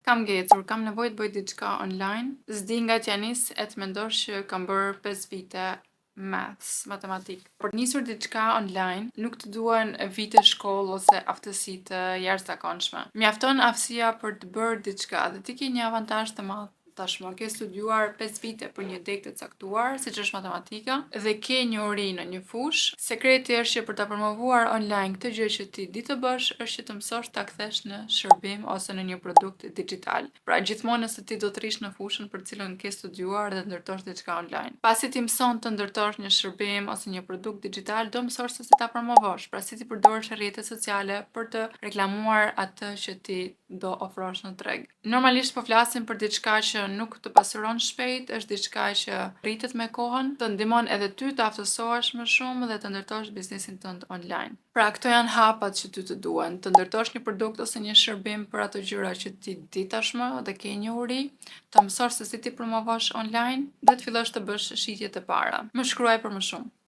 Kam ngecur, kam nevojë të bëj diçka online. S'di nga t'ja nis e të mendosh që kam bërë 5 vite maths, matematik. Për të nisur diçka online, nuk të duhen vite shkollë ose aftësi të jashtëzakonshme. Mjafton aftësia për të bërë diçka dhe ti ke një avantazh të madh tashmë. Ke studiuar 5 vite për një degë të caktuar, siç është matematika, dhe ke njohuri në një fushë. Sekreti është që për ta promovuar online këtë gjë që ti di të bësh, është që të mësosh ta kthesh në shërbim ose në një produkt digital. Pra, gjithmonë nëse ti do të rish në fushën për të cilën ke studiuar dhe ndërtosh diçka online. Pasi ti mëson të ndërtosh një shërbim ose një produkt digital, do mësosh se si ta promovosh, pra si ti përdorësh rrjetet sociale për të reklamuar atë që ti do ofrosh në treg. Normalisht po flasim për diçka që nuk të pasuron shpejt, është diçka që rritet me kohën, të ndihmon edhe ty të aftësohesh më shumë dhe të ndërtosh biznesin tënd online. Pra, këto janë hapat që ty të duhen, të ndërtosh një produkt ose një shërbim për ato gjëra që ti di tashmë dhe ke njohuri, të mësosh se si ti promovosh online dhe të fillosh të bësh shitje të para. Më shkruaj për më shumë.